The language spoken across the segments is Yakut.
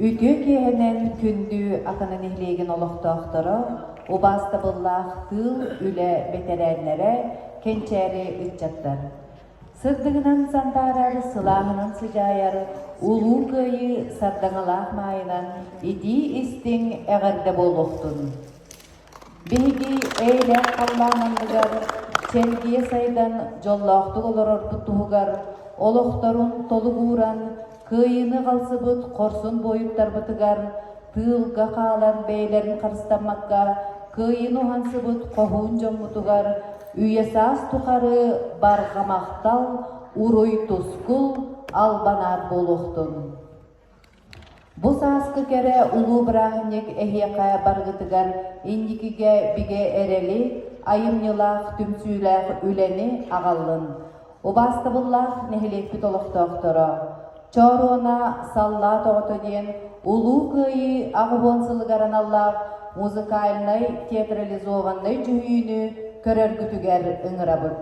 Үтүө киэһэнэн күндү Акана нэһилиэгин олохтоохторо, убаастабыллаах тыыл үлэ бэтэрээннэрэ, кэнчээри ыччаттар! Сырдыгынан сандаарар, сылааһынан сыдьаайар Улуу Кыайыы сардаҥалаах маайынан итии-истиҥ эҕэрдэ буолуохтун! Биһиги эйэлээх халлаан анныгар чэлгийэ сайдан дьоллоохтук олорорбут туһугар олохторун толук ууран кыайыыны аҕалсыбыт хорсун буойуттарбытыгар тыылга хаалан бэйэлэрин харыстаммакка кыайыыны уһансыбыт хоһуун дьоммутугар үйэ-саас тухары барҕа махтал, уруй-тускул, албан аат буолуохтун! Бу сааскы кэрэ улуу бырааһынньык эһиэхэ барыгытыгар инникигэ бигэ эрэли, айымньылаах, түмсүүлээх үлэни аҕаллын. Убаастабыллаах нэһилиэкпит олохтоохторо, Чооруона саллаат оҕото диэн Улуу Кыайыы 80 сылыгар аналлаах музыкальнай театрализованнай дьүһүйүүнү көрөргүтүгэр ыҥырабыт.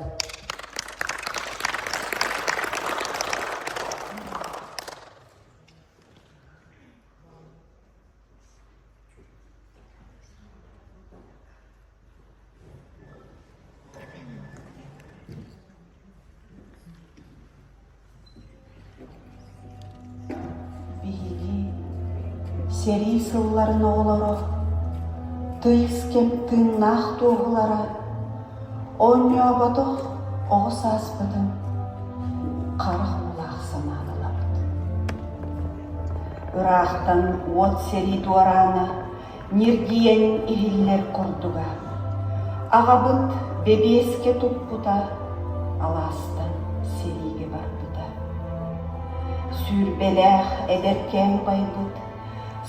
Биһиги сэрии сылларын оҕолоро, тыйыс кэм тыыннаах туоһулара, оонньооботох оҕо сааспытын харах уулаах санаан ылабыт. Ыраахтан уот сэрии дуораана ньиргийэн иһиллэр курдуга. Аҕабыт бэбиэскэ туппута, алаастан сэриигэ барбыта. Сүүрбэлээх эдэркээн убайбыт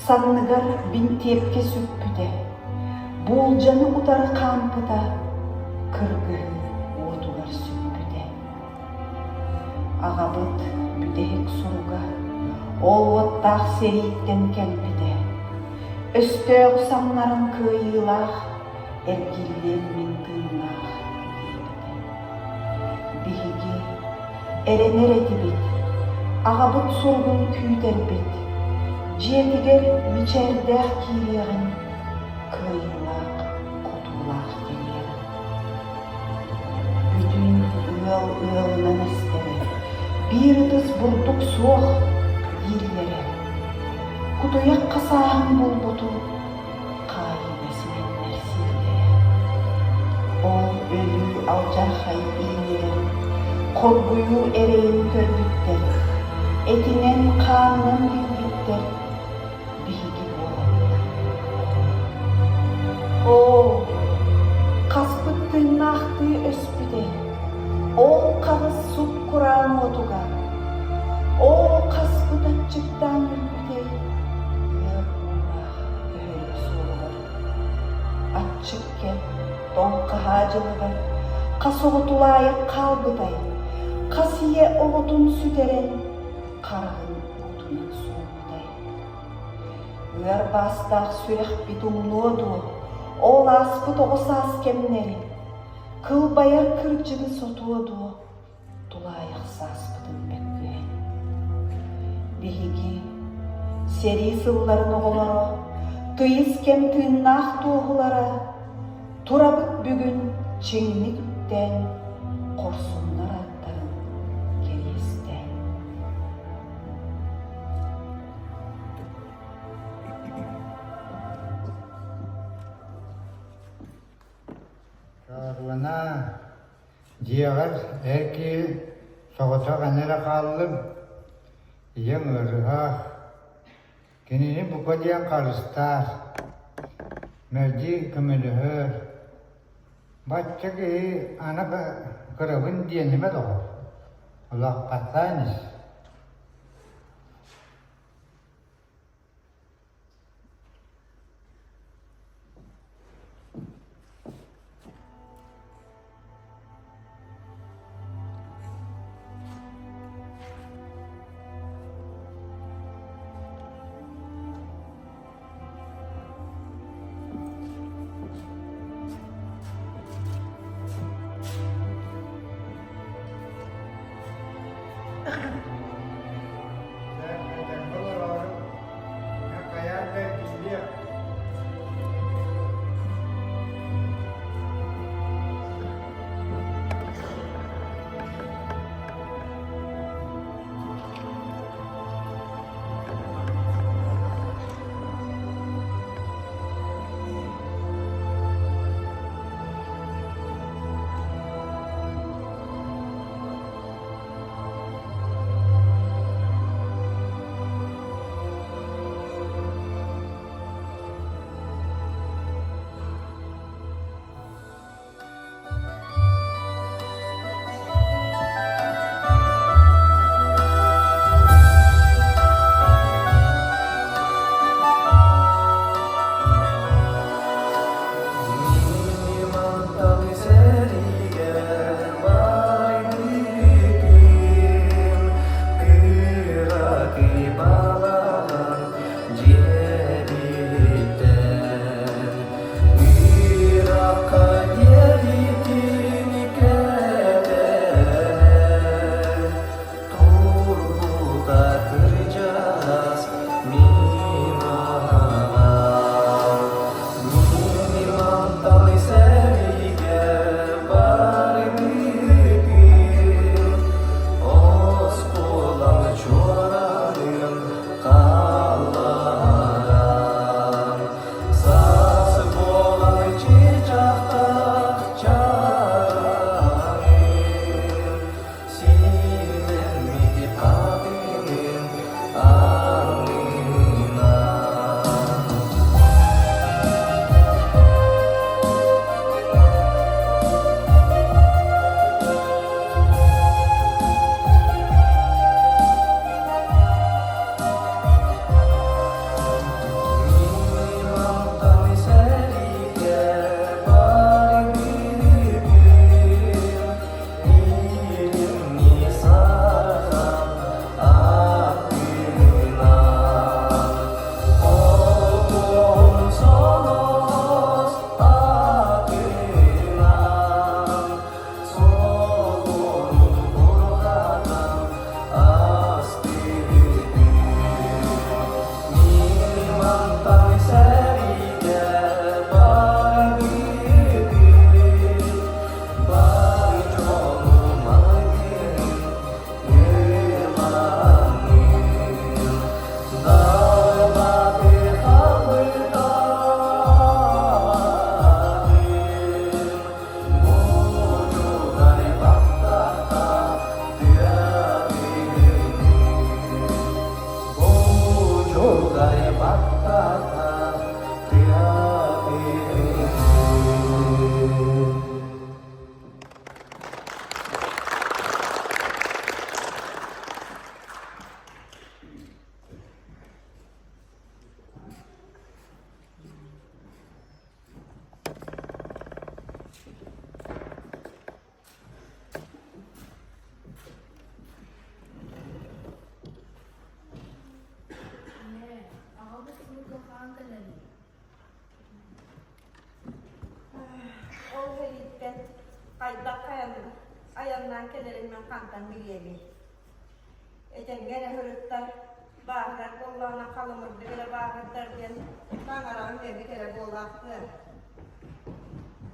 санныгар бинтиэпкэ сүкпүтэ, буулдьаны утары хаампыта, кыргыһыы уотугар сүппүтэ. Аҕабыт бүтэһик суруга ол уоттаах сэрииттэн кэлбитэ. Өстөөҕү самнаран кыайыылаах, эргиллиэм мин тыыннаах диэбитэ. Биһиги эрэнэр этибит, аҕабыт суругун күүтэрбит, дьиэтигэр мичээрдээх киириэҕин, кыайыылаах, хотуулаах кэлиэҕин. Бүтүн ыал ыалынан эстэрэ, биир ытыс бурдук суох дииллэрэ. Кутуйах хасааһын булбуту хаайыыга симэннэр сииллэрэ. Ол өлүү алдьархай иинигэр хоргуйуу эрэйин көрбүттэр, этинэн-хаанынан билбиттэр биһиги буолабыт. Оо, хаспыт тыыннаахтыы өспүтэй, ол хаҕыс сут-кураан уотугар, ол хаспыт аччыктаан өлбүтэй, ыар уураах көһөрүк суолугар. Аччык кэм тоҥ хаһаа дьылыгар хас оҕо тулаайах хаалбытай, хас ийэ оҕотун сүтэрэн хараҕын уутунан сууммутай. Ыар баастаах сүрэхпит умнуо дуо, ол ааспыт оҕо саас кэмнэрин, кылбайар кырдьыгы сотуо дуо, тулаайах сааспытын мөккүһэн. Биһиги, сэрии сылларын оҕолоро, тыйыс кэм тыыннаах туоһулара, турабыт бүгүн чиҥник үктээн, хорсуннар ааттарын кэриэстээн. Чооруона, дьиэҕэр эр киһи соҕотох эн эрэ хааллыҥ, ийэҥ ыарыһах, кинини бука диэн харыстаар, мэлдьи көмөлөһөр, бачча киһи аны кырабын диэнимэ доҕор, улаххаттаан ис Айаннаан кэлэрин мин хантан билиэмий? Этэҥҥэ эрэ сырыттар, бааһырар буоллаҕына халымырдык эрэ бааһырдар диэн таҥараҕын эбит эрэ буолаахтыа.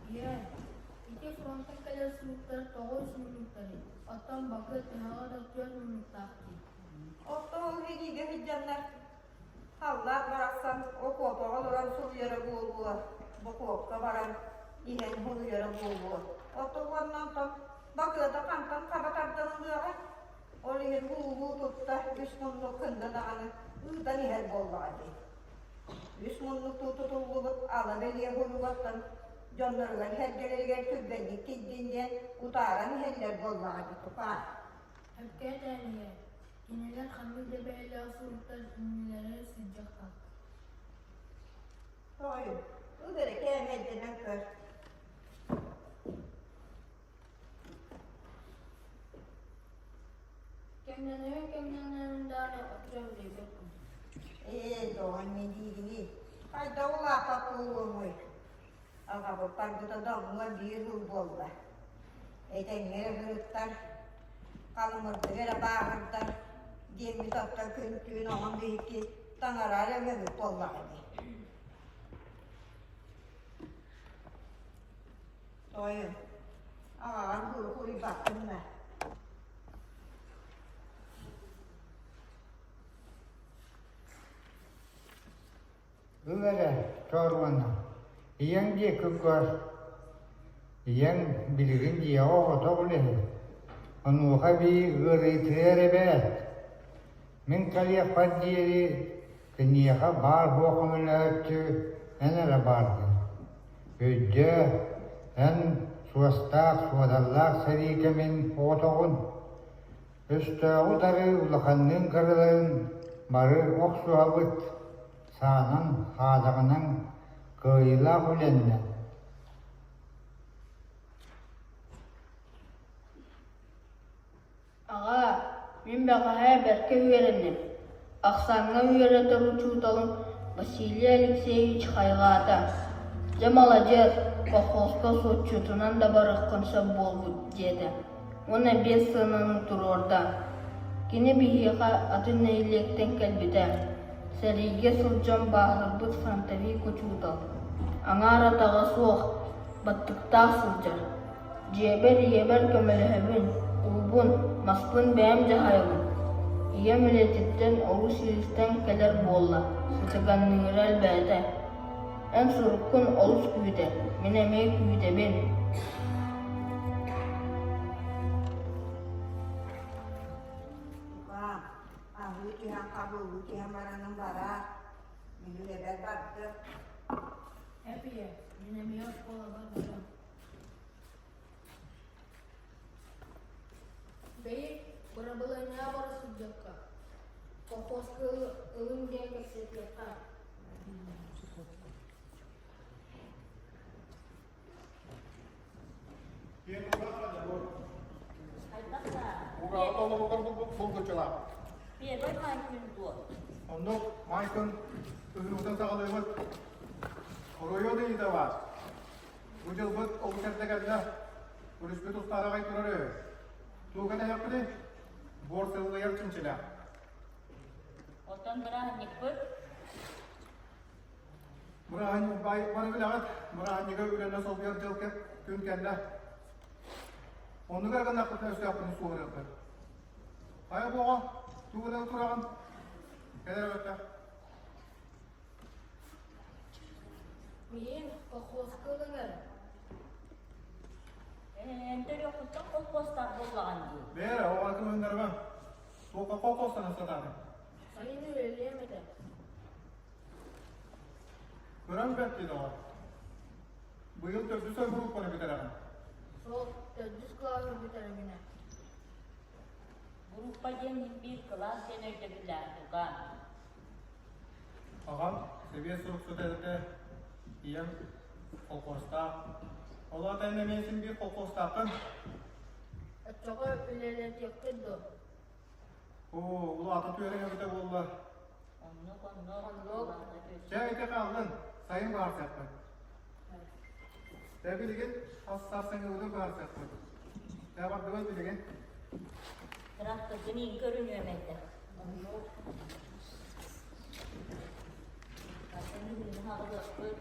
Ийээ, ити фронтан кэлэр суруктар тоҕо үс муннуктарый, оттон Бакыр төһөҕө да түөрт муннуктаах дии. Оттон ол сэриигэ сылдьаннар Халлаан барахсан окуопаҕа олорон суруйара буолуо, бокуопка баран иһэн суруйара буолуо. Оттон уонна онтон бакыата хантан хаба тардан ылыаҕай? Ол иһин уулуу тутта үс муннук кынна даҕаны ыытан иһэр буоллаҕа дии. Үс муннуктуу тутуллубут ала бэлиэ суругаттан дьонноругар сэргэлэригэр түргэнник тиийдин диэн утааран иһэллэр буоллаҕа дии тукаа. Сөпкө этэн иһэр. Кинилэр ханнык да бэйэлээх суруктар иннилэрэ сылдьыахтаах. Тоойум, ыл эрэ кээмэйдэнэн көр. Кэмнэнэрин кэмнэнэрин даҕаны оттон билбэппин. Ээ, доҕор, не диигиний? Хайдах улааппат буолуоҥуй? Аҕабыт барбыта домҥо биир сыл буолла. Этэҥҥэ эрэ сырыттар, халымырдык эрэ бааһырдар диэммит оттон күн-түүн оҕом биһикки таҥара эрэ өҥөбүт буоллаҕа дии. Тоойум, аҕаҕар уруйбаккын да. Ыл эрэ, чооруона, ийэҥ диэки көр. Ийэҥ билигин дьиэҕэ оҕотох үлэһит, онуоха эбии ыарыытыйар эбээт. Мин кэлиэхпэр диэри киниэхэ баар-суох көмөлөһөөччү эн эрэ бааргын. Өйдөө, эн суостаах, суодаллаах сэрии кэмин оҕотоҕун. Өстөөҕү утары улаханныын кыраларын бары охсуһабыт, саанан, хаадаҕынан кыайыылаах үлэннэ. Аҕаа, мин бэҕэһээ бэркэ үөрэнним. Ахсааҥҥа үөрэтэр учууталым Василий Алексеевич хайҕаата: «Дьэ маладьыас, колхозка суотчутунан да барыаххын сөп буолбут» диэтэ уонна биэс сыананы туруорда. Кини биһиэхэ атын нэһилиэктэн кэлбитэ, сэриигэ сылдьан бааһырбыт фронтовик учуутал, аҥаар атаҕа суох, баттыктаах сылдьар. Дьиэбэр ийэбэр көмөлөһөбүн, уубун, маспын бэйэм дьаһайабын. Ийэм үлэтиттэн олус илистэн кэлэр буолла, сытыганныыра элбээтэ. Эн суруккун олус күүтэр, мин эмиэ күүтэбин. Тукаам, аһыы түһэн хабыллыы түһэн бараным бараар. Мин үлэбэр бардым. Эпийэ, мин эмиэ оскуолабар барам. Бэйи, бырабылыанньаҕа бара сылдьыахха, колхозка ылыҥ диэн кэпсэтиэххэ. Первый маай күн дуо? Оннук маай күн ыһыыбытын саҕалыыбыт. Оройуон ыйыыта баар. Бу дьылбыт олус эрдэ кэллэ. Өрүспүт устаараҕай турар үһү. Тугу кэтэһиэхпитий? Буор сыллыйар чинчилээх. Оттон бырааһынньыкпыт? Бырааһынньык бары билэҕит, бырааһынньыгы үлэнэ солбуйар дьыл күн кэллэ. Оннук эрэ гыннахпытына өстөөхпүтүн суоһурыахпыт. Хайа буоҕа, тугу гынан тураҕын? Кэлэр эбэтэ. Миин колхозка ылыҥ эрэ. Эн төрүөххүттэн колхозтаах буоллаҕын дии. Бээрэ, оҕо кымыннарыма. Туохха колхозтана сатаатыҥ? Сайын үлэлиэм этэ. Кырам бэрт дии доҕор. Быйыл төрдүс ой группаны бүтэрэҕин. Суох, төрдүс кылааһы бүтэрэбинэ. Группа диэн иһин биир кылаас диэн өйдөбүллээх тукаам. Аҕам сэбиэт суруксута этэ, ийэм колхозтаах. Ол аата эн эмиэ син биир колхозтааххын. Оччоҕо үлэлэтиэххит дуо? Оо, улаата түөрэҥ эбитэ буолла. Оннук, оннук, Оннук. улаата түөс. Чэ, ити хааллын, сайын баарсыахпыт. Тэ билигин хас сарсыҥҥыбытын баарсыахпыт. Дьэ бардыбыт билигин. Тракторгын иин көрүнүөм этэ. Атын үһүнү хаҕылыахпыт.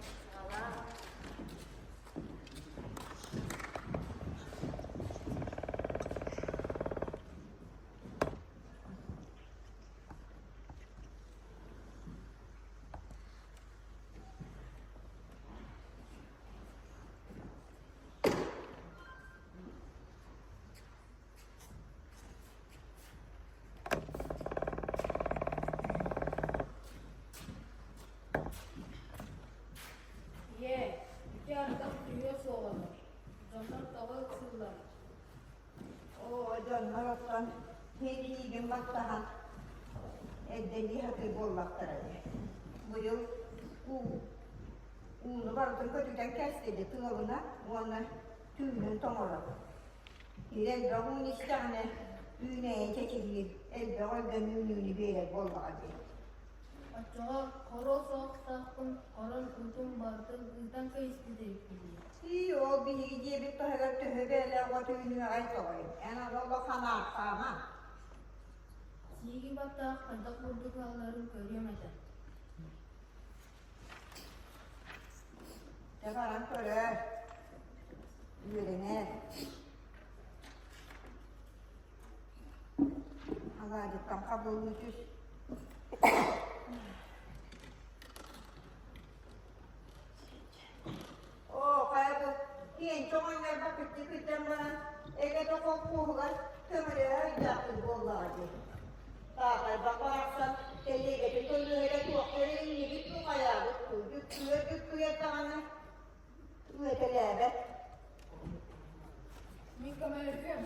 Ийээ, ити ардах түһүө суоҕа Дьоннор тоҕо ыксыыллар? Оо, дьоннор оттон киһи баттаһан эрдэлии сатыы буоллахтара дии. Быйыл уу ууну барытын көтүтэн кээстэ тыалына уонна түүнүн тоҥорор. Киһи элбэх ууну истэҕинэ үүнээйи чэчириир, элбэх өлгөм үүнүүнү биэрэр буоллаҕа дии. Оччоҕо хоруо суохтаахпын хорон уутун барытын ыытан кэбиспит эбиппин дии. Ии, ол биһиги дьиэбит таһыгар төһө бэйэлээх от үүнүөҕэй тоҕой? Эн аны олох анаахтаама. Сииги баттаах хайдах курдук ыалларын көрүөм этэ. Дьэ баран көрөөр, үөрэнээр. Алаадьыттан хабыллыы түс. Оо, хайа бу киэҥ чоҥойнорбо кыччы кыдьан баран, эгэ да холкуоһугар көмөлөһө ыйдаахпыт буоллаҕа дии. Таатайбах барахсан тэлиэгэтин көлүөһэтэ туохха эрэ иҥнибит дуу хайаабыт дуу, дьүккүйэр-дьүккүйэр даҕаны үөтэлээбэт. Мин көмөлөһүөм.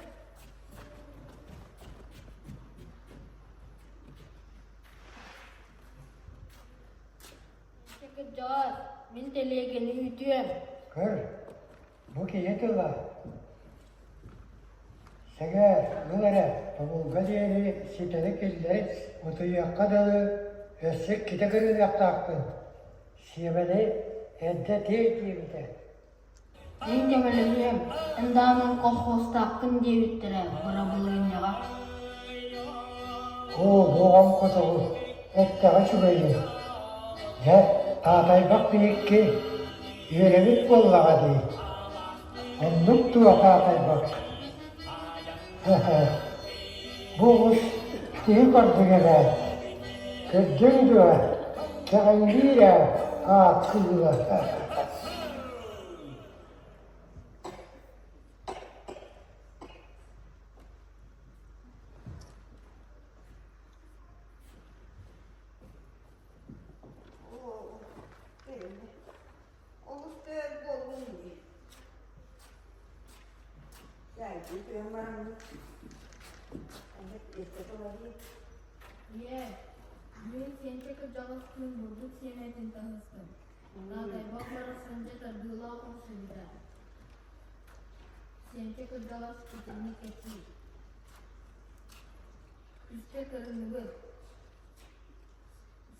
Кырдьаҕас, мин тэлиэгэни үтүөм. Көр, бу киһи тыла. Сэгээр, ыл эрэ, тобулга диэри ситэри киллэрит, утуйуохха дылы өссө иккитэ кырыылыахтаахпын. Сиэмэни эрдэ тиэй диэбитэ. Мин көмөлөһүөм, эн даҕаны колхозтааххын диэбиттэрэ бырабылыанньаҕа. Оо, бу оҕом хотоҕу, эттэҕэ үчүгэйин. Дьэ, таатайбах биһикки үөрэбит буоллаҕа дии. Оннук дуо таатайбах? Бу оҕус киһи курдук эбээт. Көрдүҥ дуо, кэҕиҥниир ээ аат кыыла. Олус тыал буоллун дии. Дьайдыы түһэн бараммыт эппиэккэ турарыы. Ийээ, мин сиэнчэ кырдьаҕастыын бурдук сиэмэтин таһыстым. Таатайбах барахсан дьэ тардыылаах охсубута. Сиэнчэ кырдьаҕас итинник кэпсиир. Үстэ кырынныбыт.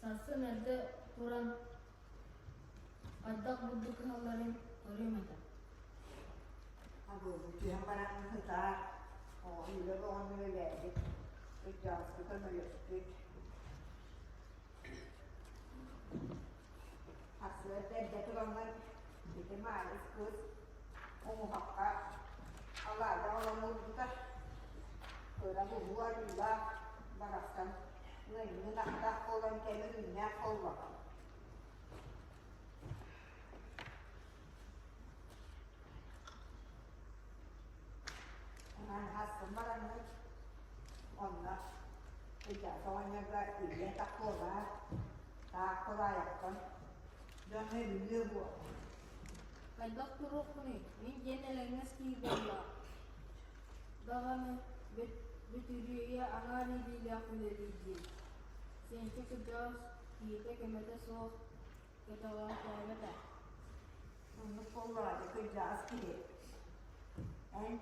Сарсын эрдэ туран Хайдах бурдук ыһалларын көрүөм этэ. Абыылыы түһэн баран сытаар, оҕо үлэ бөҕөнү үлэлээбит, кырдьаҕаска көмөлөспүт. Сарсыарда эрдэ тураҥҥын ити Маайыс кыыс умуһахха алаадьы аҕалан уурбута. Кыра буһуу арыылаах барахсан ыанньыгын астаах буолан кэмир үүннээх буоллаҕа. Онон хаспын бараммыт, онно ыйдаах оҕонньорго илиэ таккуолаах, таах кулаайахпын, дьон өйүлүө буо. Хайдах туруохпунуй, мин диэн элэҥнэс киһи буоллаҕа даҕаны Бөтүрүөйэ аҥаар илиилээх үлэлиир дии. Сиэнчэ кырдьаҕас киһитэ көмөтө суох көтөҕөөхтөөбөт ээ. Оннук буоллаҕа кырдьаҕас киһи. Эн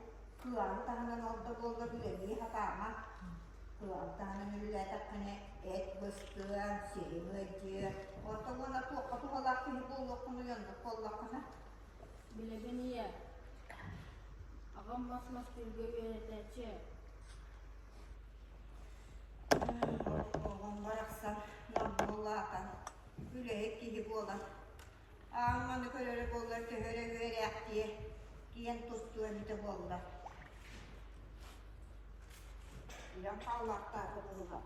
кыаҕыҥ таһынан ол да буоллар үлэлии сатаама. Кыаҕыҥ таһынан үлэлээтэххинэ эт быстыан, сириҥ ыалдьыа. Оттон уонна туохха туһалаах киһи буолуоххунуй оннук буоллаххына? Билэбин ийээ. Аҕам Мас мастыырга үөрэтээччи Оҕом барахсан номнуо улаатан, үлэһит киһи буолан, аан маны көрөрө буоллар төһө эрэ үөрээхтиэ, киэн туттуо эбитэ буолла. Үлэм хааллаахтаата буолла.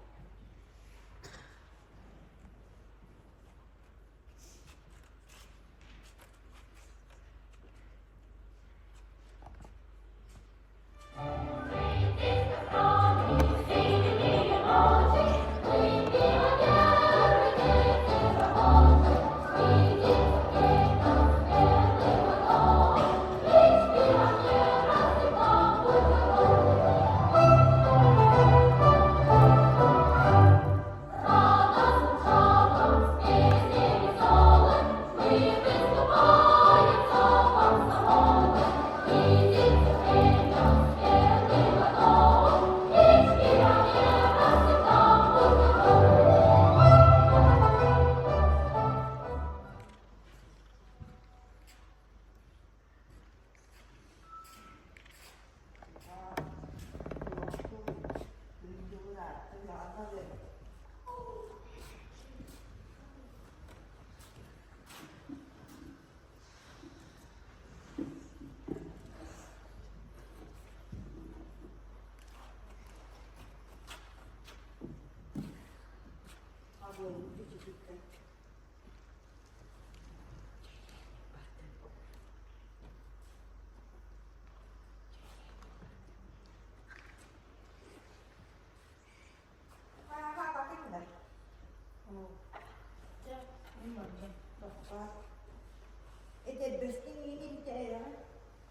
Этэрбэскин иин илдьээйэҕин,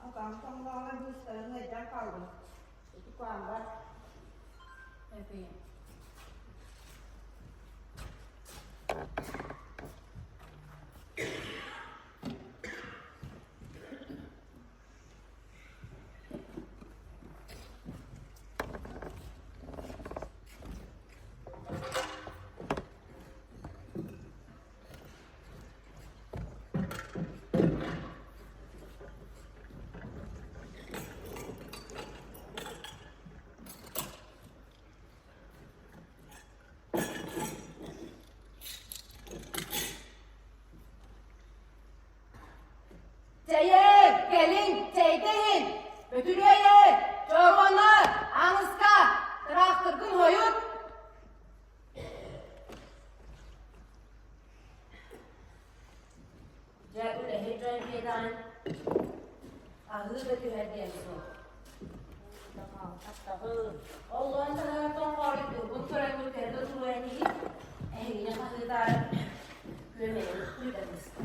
атаҕым тоҥноҕуна быыстарын ыалдьан хааллым. Ити куһааммар. Чэйэ, кэлин, чэйдэ иһин! Бөтүрүөйэ, Чооруона, Ааныска, тыраахтыргын хойут! Дьэ, үлэһит дьон диэтэҕин, аһыы да түһэр диэн суох. Оллоон таһыгар хооройдуурбун көрөммүт көргө туруйан иһин, эһигини хаһыытаары күөмэйин күүтэн истэ.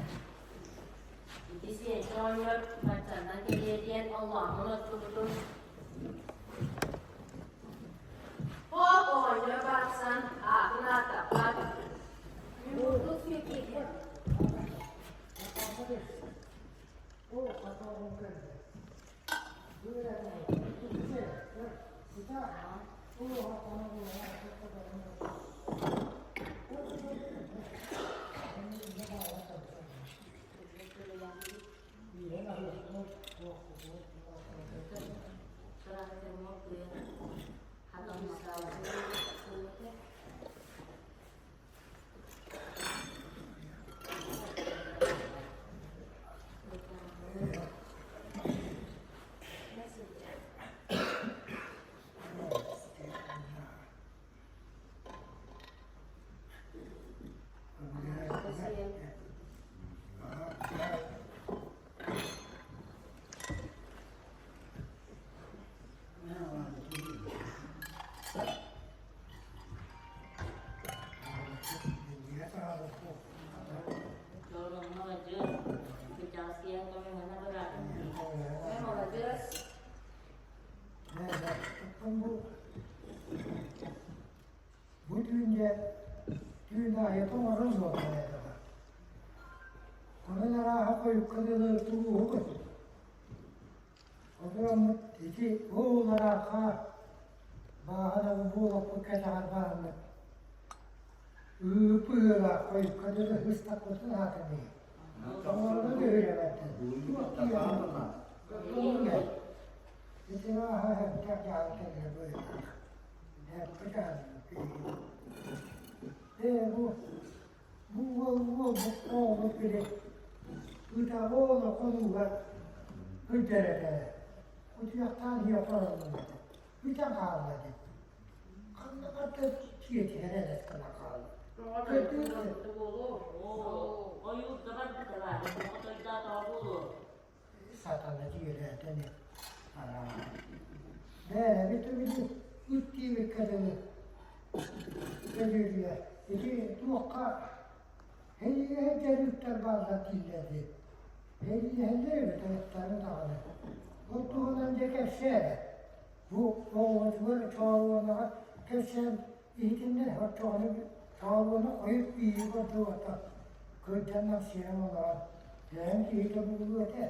Ити сиэнчэ оҕонньор баччаннан кэлиэ диэн оллооммун оттубутум. Хоп оҕонньор барахсан аатын ааттаппат. Бу түүнгэ түүн аайы тоҥорон суоллаайдаҕа. Онон арааһа хойукка дылы тулууһу көтүт. Отураммыт ити оолараахха бааһынабы буолаппыт кэтэҕэр баарбыт. Ыып-ыылаах хойукка дылы ыстаппытын аатын иһин. Тоҥорон өһүрэмэттэн. Туох тиийэн. таһаара кэллэ быһыылаах. Эппит аһыллыбыт. Ээ бу бу уол уолбут оҕобут били ытаҕа олоххо сылдьар этэ. Кутуйахтаан иһэ олороллор этэ. Бүтэн хаалла дии. Ханна барда дьиэтигэр элэс гынан хаалла. Ойуурга барбыта баар, хотойдоотоҕо буолуо. Сатана дьиэлээтэ Бэйэбит били ыт диэбиккэ дылы өлүөрүйэ ити туохха Эйиэхэ дьарыктар бааллар дииллэр дии. Эйиэхэлэр эбит ыттарын даҕаны. Ол туһунан дьэ кэпсээ эрэ. Бу оҕотугар Чоолуонаҕа кэпсээн иһитиннэр оччоҕуна Чоолуона хойут биири көрдүбэтэ. Кырдьан сиэн олорон бэйэм киһитэ буолуо этэ.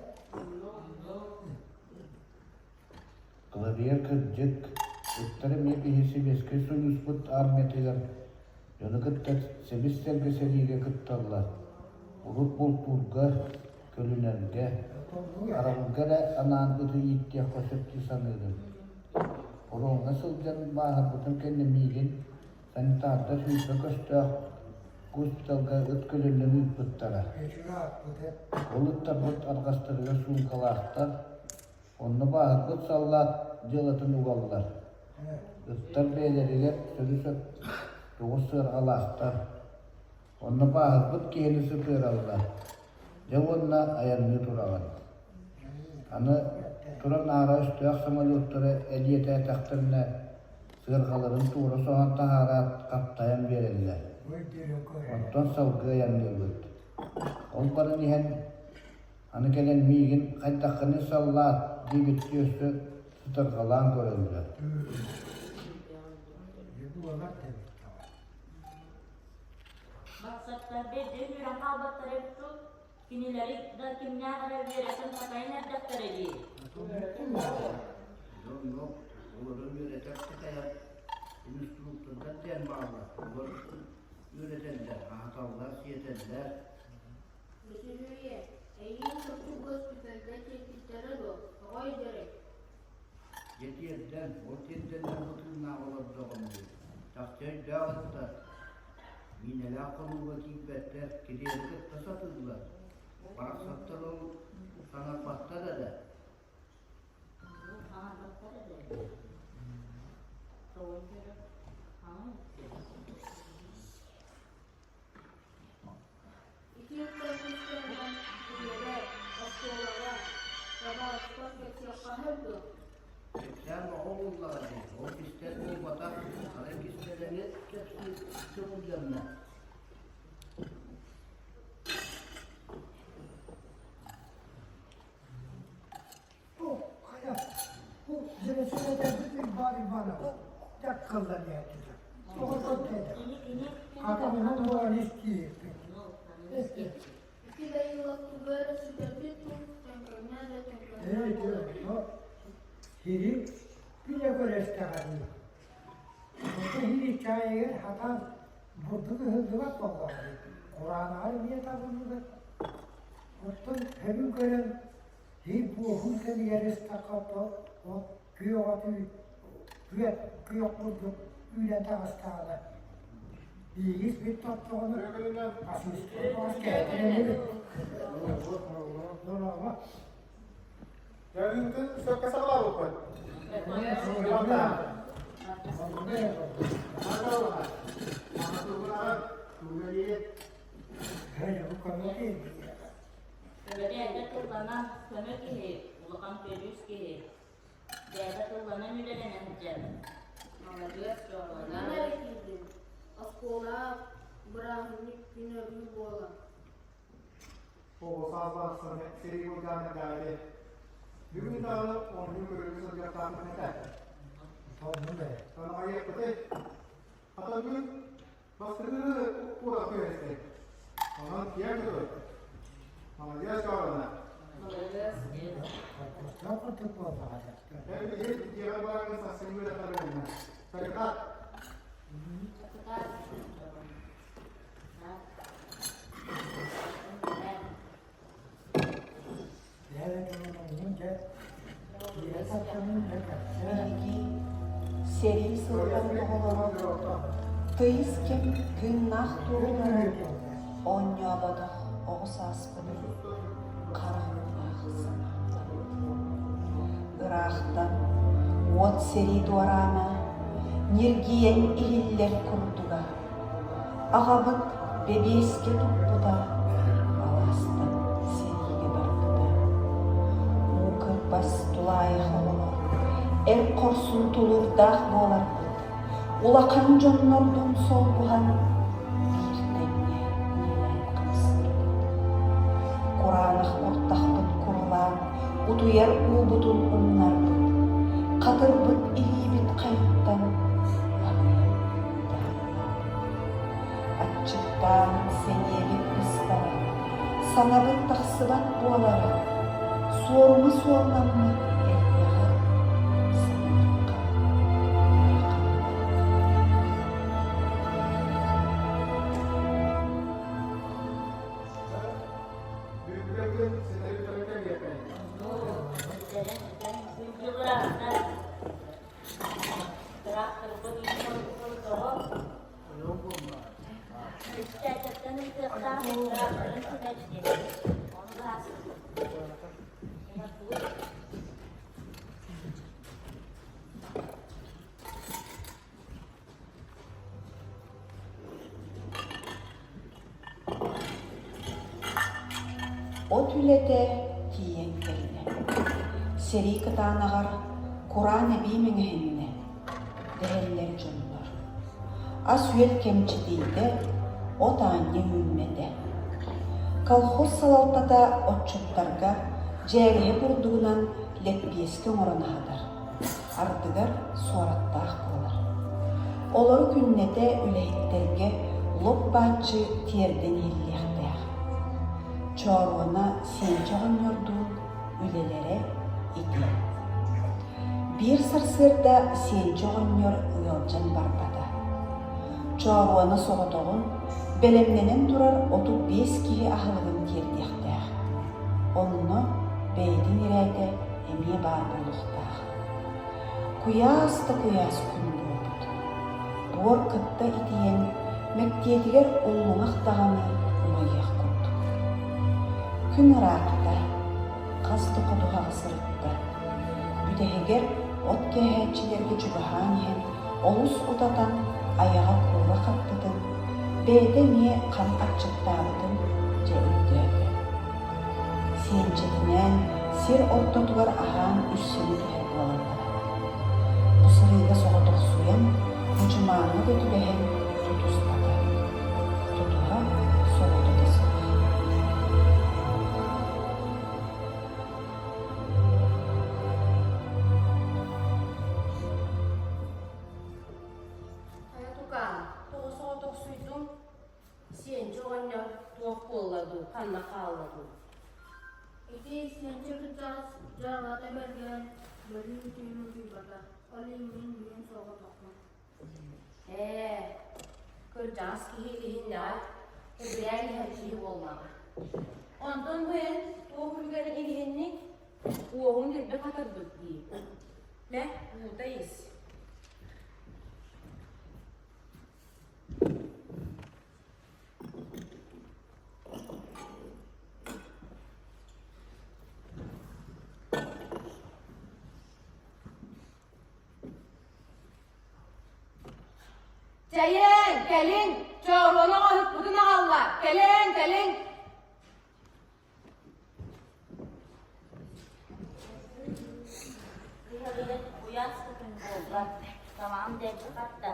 Кылабыйар кырдьык, ыттар эмиэ биһи Сэбиэскэй Сойууспут армиятыгар дьону кытта сэбис-сэргэ сэриигэ кытталлар. Урут бултуурга, көлүнэргэ, харабылга эрэ анаан ыты ииттиэххэ сөп дии саныырым. Фроҥҥа сылдьан бааһырбытым кэннэ миигин санитардар 20 көстөөх госпиталга ыт көлөнөн ыыппыттара. Ол ыттарбыт арҕастарыгар суумкалаахтар, Онно бааһырбыт саллаат дьыалатын угаллар. Ыттар бэйэлэригэр сөрү-сөп тоҕус сыарҕалаахтар. Онно бааһырбыт киһини сытыараллар. Дьэ уонна айанныы тураҕын. Аны туран аара өстөөх самолеттары элиэтээтэхтэринэ сыарҕаларын туора соһон таһаараат хаптайан биэрэллэр. Онтон салгыы айанныыбыт. Ол баран иһэн Аны кэлэн миигин хайдаххыный саллаат диэбиттии өссө сытырҕалаан көрөллөр. Баксаттар бэрдэ үүрэн хаалбаттар эбит дуу, кинилэри да кимнээх эрэ үөрэтэн-такайан эрдэхтэрэ дии. Дьоннор олорун үөрэтэр-такайар инструктордар диэн бааллар. Олор үөрэтэллэр, аһаталлар, сиэтэллэр. Бөтүрүөйэ, эйиигин чопчу госпитальга тиэрпиттэрэ дуо? Тоҕо өйдөрүй? Дьэ тиэрдэн, ол тиэрдэннэр бу тыыннаах олордоҕум дии. Чахчы өйдөөх ыттар. Миинэлээх хонууга киирбэттэр, килиэби кытта сатыыллар. Барахсаттар ол саҥарбаттар эрэ. Саҥарбаттар эрэ. Тоҕо өйдөрө? Итиэннэ тустарынан үлэбэр, оскуолаҕа, табаарыспар кэпсиэххэ сөп дуо? Кэпсээн оҕо буоллаҕа дии, ол кистэл буолбатах, арай кистэлэҥи кэпсиир көҥүллэннэ. Бу хайа, бу дьэрэсэлэтэрбит Уйбаан Иванов дьаккаллар диэтилэр. Тоҕо көрдөөтө? Хатаҕынан буолан истиэхпит. Ити дайыылар тугу эрэ сүтэрбит дуу, төҥкөҥнөө да төҥкөҥнөө Ээ, буолар. Сири билэ көрөстэҕэ дии. Ото иһи чаайыгар хатаан бурдук ыһыллыбат буоллаҕа дии. Кураанаҕар эмиэ табыллыбат. Оттон сөбүн көрөн Биир буоһун кэмигэр истэххэ от күөх оту күөх күөх курдук үүнэн таҕыстаҕына биһиги испит тоттоҕуна фашистар кээтинэбит Дьарыытын сөпкө саҕалаабыппыт. Бэйэтэ тылланан көмө киһи, улахан көдьүүс киһи. Бэйэтэ тылланан үлэлэнэн сылдьар. Маладьыас Мин эрэ киирдим. Оскуолаҕа бырааһынньык күн өрүү буолар. Оҕо саас барахсаны сэрии былдьаан эрдэҕэ Бүгүн даҕаны оонньуу көрүүнү сылдьыахтаахпын этэ. Танаҕайыахпытый? Хата бүгүн Бастакы куорат түһэстэ. Онон киэҥ тыл. Молодец, Ковровна. Эн биһиги дьиэҕэ бараҥҥын сарсыҥҥы үөрэххэ бэлэмнэн. Сарыкат. Сэрии сылларын оҕолоро тыйыс кэм тыыннаах туоһулара оонньооботох оҕо сааспытын хара уулаах санааттаммыт. Ыраахтан уот сэрии дуораана ньиргийэн иһиллэр курдуга. Аҕабыт бэбиэскэ туппута, алаастан сэриигэ барбыта. Уу кырбас тулаайах оҕолор, эр хорсун тулуурдаах буоларбыт, улахан дьоннордуун солбуһан биир тэҥҥэ үлэлээн хамсыырбыт. Кураанах куртахпыт курулаан, утуйар уубутун умнарбыт, хатырбыт илиибит хайыттан аһыйан Аччыктаан сэниэбит быстара, саҥабыт тахсыбат буолара, суорума суолламмыт элбэҕи саныахха ыарахан. Бүгүн ситэри бүтэрэн кэлиэххэ. От үлэтэ тиийэн кэллэ. Сэрии кытаанаҕар кураан эбии мэҥэһиннэ, дэһэллэр дьоннор. Ас-үөл кэмчитийдэ, от аанньа үүммэтэ. Колхоз салалтата отчуттарга дьээрэһи бурдугунан лэппиэскэ оҥорон аһатар. ардыгар суораттаах буолар. Олору күннэтэ үлэһиттэргэ лоп-бааччы тиэрдэн иһиллиэхтээх. Чооруона Сиэнчэ оҕонньордуун үлэлэрэ ити. Биир сарсыарда Сиэнчэ оҕонньор ыалдьан барбата. Чооруона соҕотоҕун бэлэмнэнэн турар 35 киһи аһылыгын тиэрдиэхтээх. Онно бэйэтин ирээтэ эмиэ баар буолуохтаах. Куйаас да куйаас күн буолбут. Буор кытта итийэн, мэктиэтигэр уллуҥах даҕаны умайыах курдук. Күн ыраатта, хас да ходуһаҕа сырытта. Бүтэһигэр от кээһээччилэргэ чугаһаан иһэн олус утатан айаҕа куура хаппытын, бэйэтэ эмиэ хам аччыктаабытын дьэ өйдөөтө. Сиэнчэтинээн сир ортотугар аһаан үссэнэ түһэр буолаллара. Бу сырыыга соҕотохсуйан, мучумааҥҥа да түбэһэн тутуспата. Тутуһа солото да суох. Хайа тукаам, тоҕо соҕотохсуйдуҥ? Сиэнчэ оҕонньор туох буолла дуу, ханна хаалла дуу? Ити Сиэнчэ кырдьаҕас дьаралата бэргээн, бөлүүн түүн утуйбата, ол иһин мин бүгүн соҕотохпун. Ээ, кырдьаҕас киһи иһиннэҕэ, кэбирээн иһэр киһи буоллаҕа. Онтон бу эн туох үлүгэрин иһинник, уоһуҥ дэлби хатырбыт дии. Мэ, уута ис. Чэйиҥ, кэлиҥ, чооруона оҥоһукпутун аҕалла, кэлиҥ, кэлиҥ! Куйаас да күн буолла, тамаҕым дэлби хатта.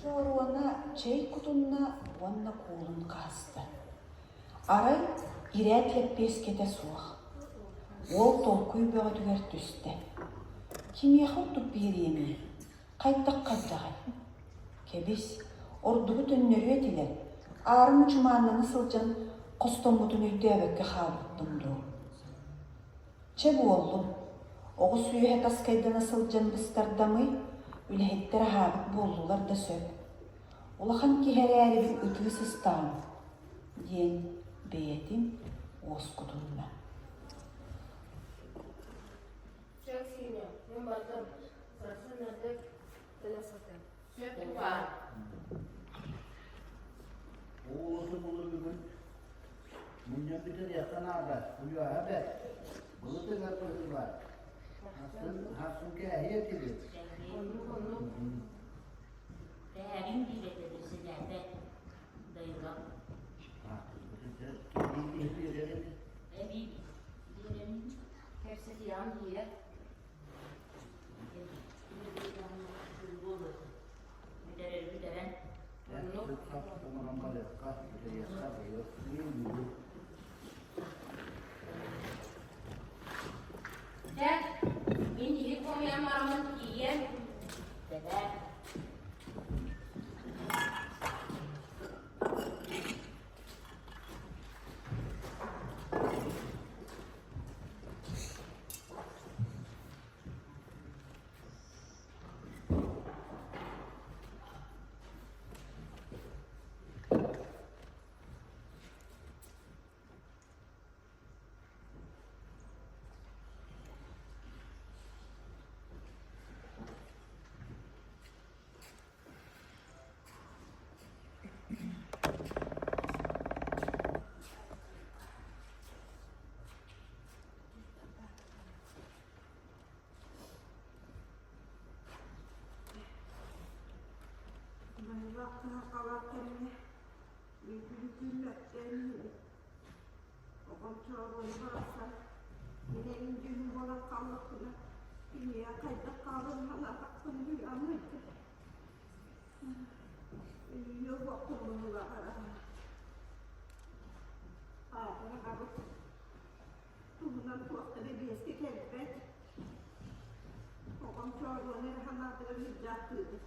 Чооруона чэй кутунна уонна куулун хаһыста. Арай ирээт лэппиэскэтэ суох. Уол толкуй бөҕөтүгэр түстэ. Кимиэхэ ордук биэриэмий? Хайдах хайдаҕай? Кэбис, Ордугу төннөрүө этилэр, аара мучумааннана сылдьан хостоммутун өйдөөбөккө хаалбыппын дуу. Чэ буоллун, оҕус үөһэ таскайдана сылдьан быстардамый, үлэһиттэр аһаабыт буоллулар да сөп. Улахан киһи эрээрибин ытыы сыстаҕым, диэн бэйэтин уоскутунна. Чэ, Сеня, мин бардым. Сарсын эрдэ кэлэ сатыам. Сөп баар. Оҕолору булу бүгүн мунньан бүтэриэххэ наада, куйааһа бэрт, былыт ыгар быһыылаах. Ахсын, ахсын кээһиэ этибит. Оннук, оннук. Кээһэриҥ диир этэ председатель Дайыла. Эбии биэрэбин. Кэпсэтиэҕим диирэ. Бүтэрэр бүтэрэн. Оннук. Дьэ, мин иһит хомуйан бараммын тиийэн, бэбээ. Майылаах кыһалҕалаах кэмҥэ Үтүлүкүллэттэн оҕом чооруойу барахсан мин эҥин дьүһүн буолан хааллахпына киниэхэ хайдах хааларын санаатахпын үһү Үлүйүө уохпун быһыылааҕа Аатара аҕабыт туһунан туох да бэбиэскэ кэлбэт. Оҕом чооруону эрэ санаатыгар сылдьаахтыыбын.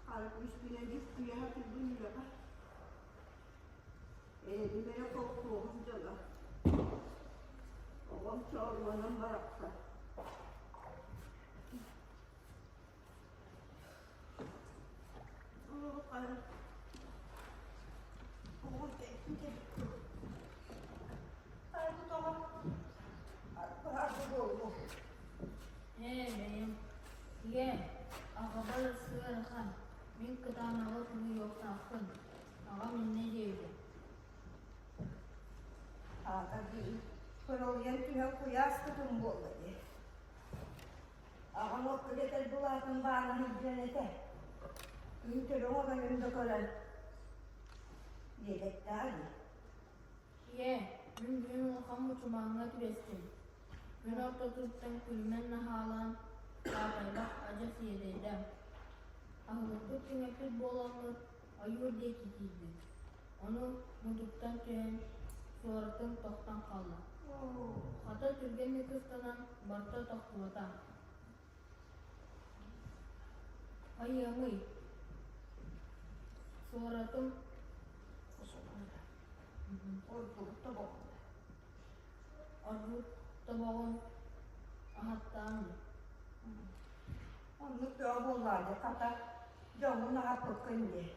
Хара күүспүнэн дьүккүйэ сатыырбын үлэҕэ. Эһэбим эрэ холкуоһум дьоно. Оҕом чооруонан барахсан. Ээ, бэйэм. Ийээ, аҕабар ыарахан, мин кытаанаҕы тулуйуохтаахпын. Аҕам иннэ диэбитэ. Аата дии, кырылыйан түһэн куйаас кытын буолла дии. Аҕам окко кэтэр былаатын баана сылдьан этэ. Күн төлөҥ оҕонньорун да көрөн диэбэттээх дии. Ийээ, мин бүгүн улахан мучумааҥҥа түбэстим. Күн ортотуттан күлүмэн наһаалаан, саатайбах адьас иэдэйдэ. Аһылыкпыт түҥэппит буоламмыт ойуур диэки киирдим. Ону мутуктан түһэн, суоратым тохтон хаалла. Хата түргэнник ыстанан барыта тохтубата. Хайыамый? Суоратым Ордубут тобоҕун. Ордубут тобоҕун аһаттаан Оннук бөҕө буоллаҕа дии, хата дьоҥҥун аһаппыккын дии.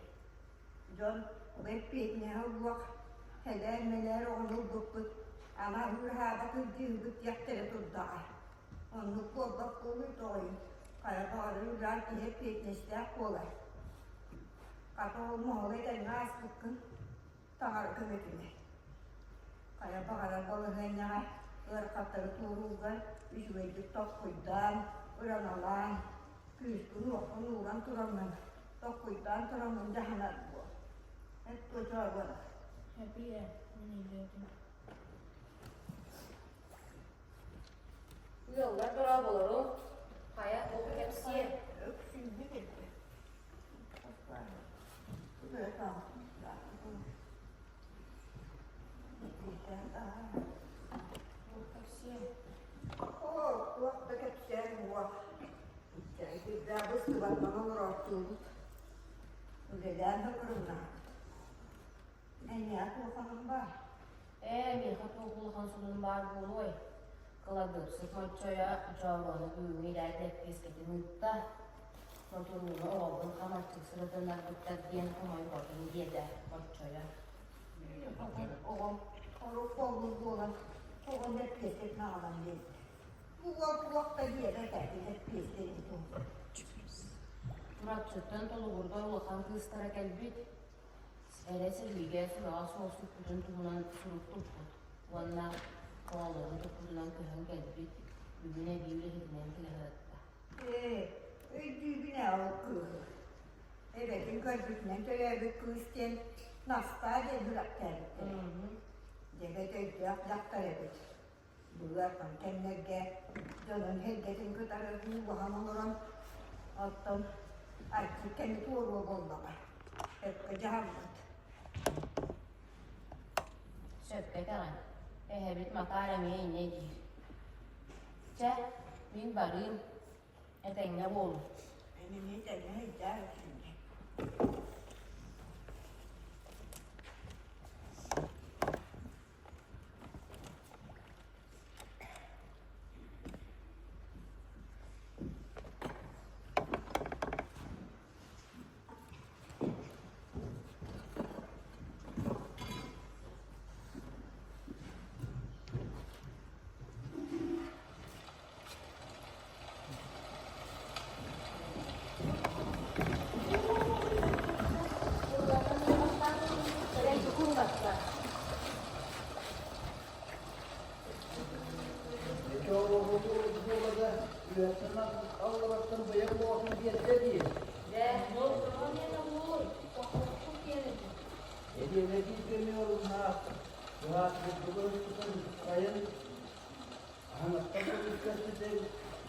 Дьон бу эппиэтинэһэ уох, элээр-мэлээр оҕону ылбыппыт, ама аһыыр-аһаабат ылдьыыһыбыт диэхтэрэ турдаҕа. Оннук буолбат буолуй тоҕойун, хайа баҕарар үлэҕэр киһи эппиэтинэстээх буолар. Хата ол моһолу этэҥҥэ ааспыккын таҥара көмөтүнэн. Хайа баҕарар балаһыанньаҕа ыарахаттары туоруурга үчүгэйдик толкуйдаан, ыраҥалаан, күүскүн-уоххун ууран тураҥҥын, толкуйдаан тураҥҥын дьаһанар буол. Эт туочообор. Эпиэ, мин өйдөөтүм. Ыаллар дорооболору, хайа ол кэпсиэ. Өксүүнү кэлбит. Туох да кэпсээн уох. Итирдээбит сыбаттан олорооччубут. Үлэлээн да кырымнаабыт. Эйиэхэ туоханым баар? Ээ, миэхэ туох улахан сонун баар буолуой? Кыладыапсык Моччойо Дьооруону бүгүҥҥү ирээт лэппиэскэтин ыытта. Мотурууну оҕобун хамаччык сырытыннарбыттар диэн хомойботун диэтэ Моччойо. Оҕом орук буолбут буолан, оҕом лэппиэскэтин аҕалан биэрдэ. Бу уол туох да диэбэт ээ, лэппиэскэтин туһунан. Чурапчыттан Толугурга улахан кыыстара кэлбит. Эрэ сэриигэ сураҕа суох сүппүтүн туһунан сурук туппут уонна оҕолорун туппутунан көһөн кэлбит, бүгүн эбии үлэһитинэн кэлэһэрэтта. Ээ, өйдүүбүн ээ ол кыыһы. Эбэтин көрбүтүнэн төрөөбүт кыыс диэн Настаа диэн сүрэхтээбиттэрэ. Дьэбэт өйдөөх дьахтар эбит. Быар кэмнэргэ дьонун сэргэтин кытары буулаһан олорон, оттон аччык кэми туоруо буоллаҕа, сөпкө дьаһаммыт. Сөпкө этэҕин, эһэбит Макар эмиэ инньэ диир. Чэ, мин барыым, этэҥҥэ буолуҥ. Эн эмиэ тэҥҥэ сылдьаар этэҥҥэ.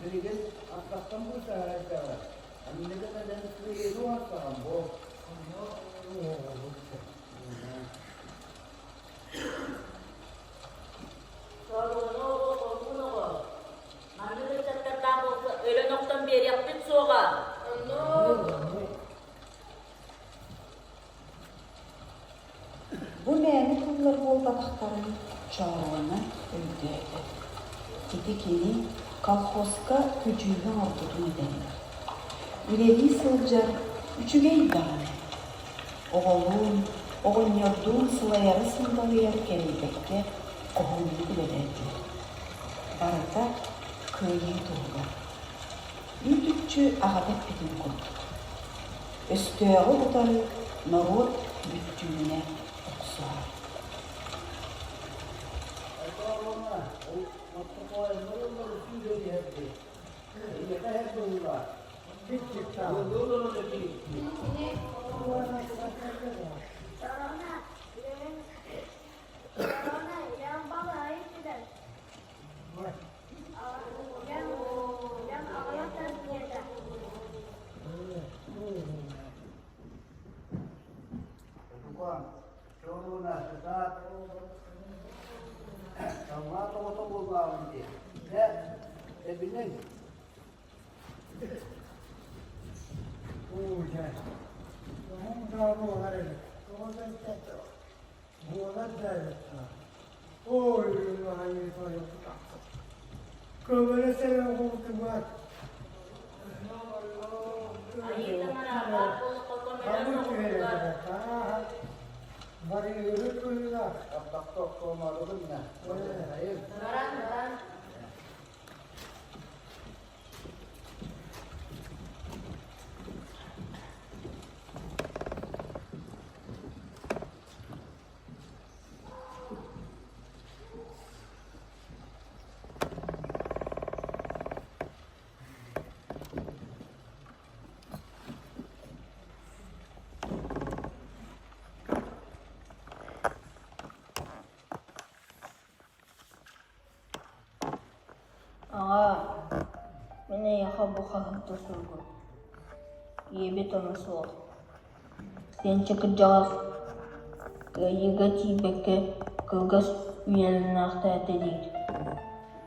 Билигин аттахтан быысаһарайдаҕа, анныгын элэн кыайыыны уһаттаҕым буо. Соруону оҕо, оҕо, маннык ыччаттардаах буолса өлөн охтон биэриэхпит суоҕа. Бу мээнэ тыллар буолбатахтарын Чооруона өйдөөтө. Ити кини колхозка күдьүүһү оҥорбутун этэллэр. Үлэлии сылдьар үчүгэй даҕаны. Оҕолуун, оҕонньордуун сылайары-сындалыйары кэрэйбэккэ хоһууннук үлэлээтилэр. Барыта кыайыы туһугар. Үүт-үкчү аҕата эппитин курдук. Өстөөҕү утары норуот бүттүүнэ охсуһар. Буолар да эбит Ой, Көмөлө сэрэ оҕолтубат. Барыыры кыылах. Баран, баран. Аҕаа, мин эйиэхэ бу хаһыаты суруйбут, ийэбит ону суох Сиэнчэ кырдьаҕас кыайыыга тиийбэккэ кылгас үйэлэнээхтээтэ диир,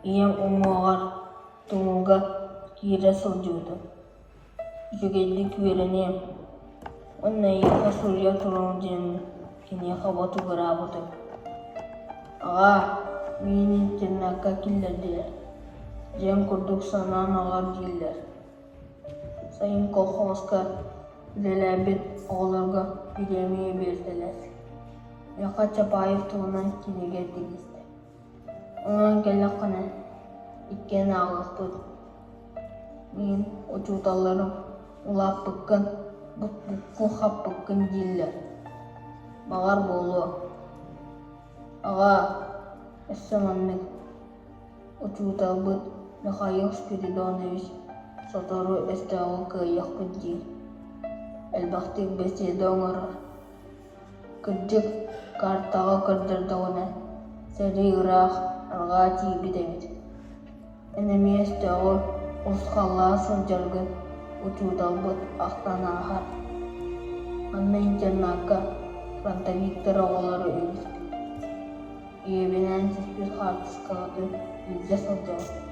ийэм уҥуоҕар тумулга киирэ сылдьыбыта, үчүгэйдик үөрэниэм. Уонна эйиэхэ суруйа туруом диэн киниэхэ ботугураабытым. Аҕаа, миигин интернакка киллэрдилэр, дьиэм курдук санаан оҕор дииллэр. Сайын колхозка үлэлээбит оҕолорго бириэмийэ биэрдилэр. Миэхэ Чапаев туһунан кинигэ тигистэ. Онон кэллэххинэ, иккиэн ааҕыахпыт. Мин учууталларым улааппыккын, буккун-хаппыккын дииллэр. Баҕар буолуо. Аҕаа, өссө маннык Учууталбыт Михаил Спиридонович сотору өстөөҕү кыайыахпыт диир, элбэхтик бэсиэдэ оҥорор. Кырдьык, картаҕа көрдөрдөҕүнэ, сэрии ыраах арҕаа тиийбит эбит. Эн эмиэ өстөөҕү урусхаллаан сылдьаргын учууталбыт ахтан ааһар. Манна интернакка фронтовиктар оҕолоро үгүспүт. Ийэбинээн түспүт хаартыскаҕытын илдьэ сылдьабын.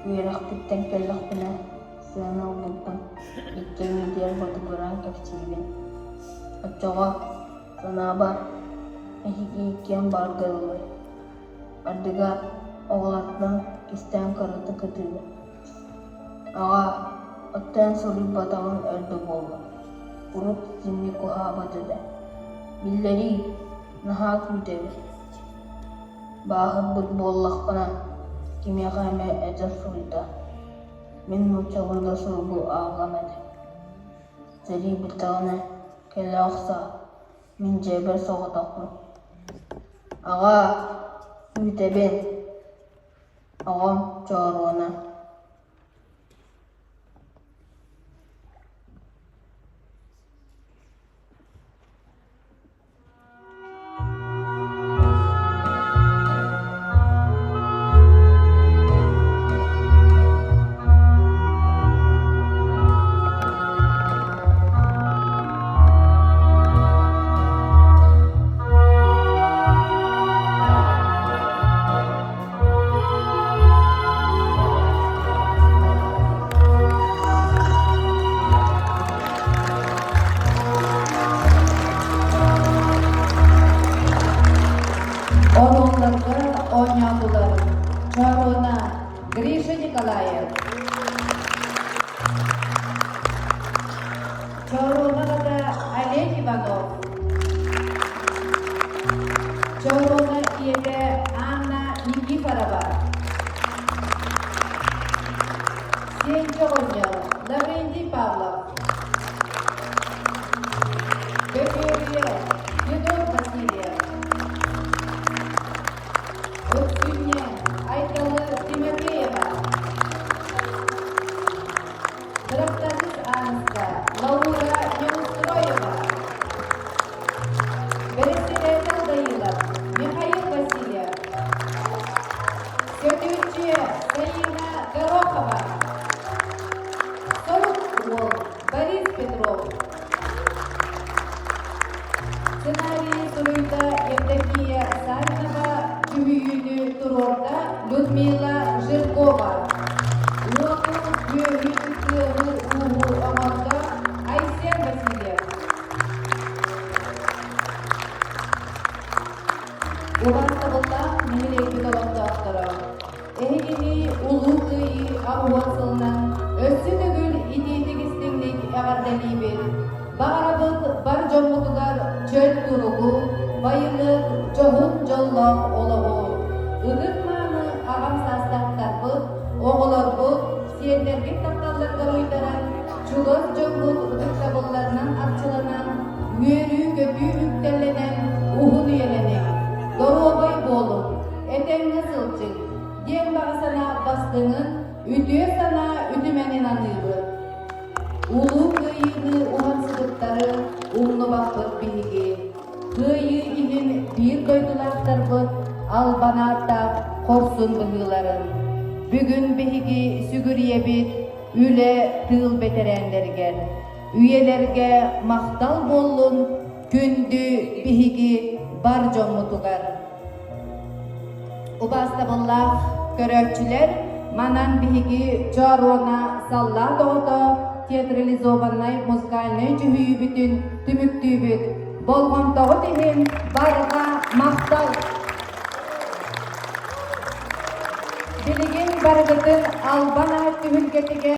Үөрэхпиттэн кэллэхпинэ сыана ылбыппын иккиэммитигэр ботугураан кэпсиибин. Оччоҕо, санаабар, эһиги иккиэн баарга дылы. Ардыгар оҕолортон кистээн кыратык ытыыбын. Аҕаа, оттон суруйбатаҕыҥ өр да буолла, урут итинник уһаабат этэ. Биллэрий, наһаа күүтэбин. Бааһырбыт буоллахпына, кимиэхэ эмэ этэ суруйда. Мин нууччалыы да суругу ааҕыам этэ. Сэрии бүттэҕинэ, кэлэ охсоо, мин дьиэбэр соҕотохпун. Аҕаа, күүтэбин. Оҕом Чооруона Оруолларга оонньоотулар Чооруона Гриша Николаев, Чооруона аҕата Олег Иванов, Чооруона ийэтэ Анна Никифорова, Сиэнчэ оҕонньор Лаврентий Павлов, Бөтүөрүйэ Федот Васильев, Өксүнньэ Айталы Тимофеева, Дырахтаргыс Ааныска Лаура Неустроева, Бэрэссэдээтэл Дайыылап Михаил Васильев, Сөтүөччү Саина Горохова, Сорук уол Борис Петров, Сценарийы суруйда Евдокия Савинова, дьүһүйүүнү туруорда Людмила Жиркова. Уоту, күөһү, тыаһы, ууһу оҥордо Айсен Васильев. Убаастабыллаах нэһилиэкпит олохтоохторо, эһигини Улуу Кыайыы 80 сылынан өссө төгүл итиитик истиҥник эҕэрдэлиибит! Баҕарабыт бар дьоммутугар чөл туругу, байылыат, дьоһун дьоллоох олоҕу! Ытык-мааны аҕам саастаахтарбыт, оҕолорбут, сиэннэргит тапталларыгар уйдаран, чугас дьоммут ытыктабылларынан арчыланан, үөрүү-көтүү үктэллэнэн уһун үйэлэниҥ, доруобай буолуҥ, этэҥҥэ сылдьыҥ диэн баҕа санаа бастыҥын, үтүө санаа үтүмэнин аныыбыт. Улуу Кыайыыны уһансыбыттары умнубаппыт биһиги. Кыайыы иһин биир дойдулаахтарбыт албан ааттаах хорсун быһыыларын. Бүгүн биһиги сүгүрүйэбит үлэ тыыл бэтэрээннэригэр. Үйэлэргэ махтал буоллун күндү биһиги бар дьоммутугар. Убаастабыллаах көрөөччүлэр, манан биһиги Чооруона саллаат оҕото. театрализованнай музыкальнай дьүһүйүүбүтүн түмүктүүбүт. Болҕомтоҕут иһин барҕа махтал! Билигин барыгытын албан аат түһүлгэтигэр.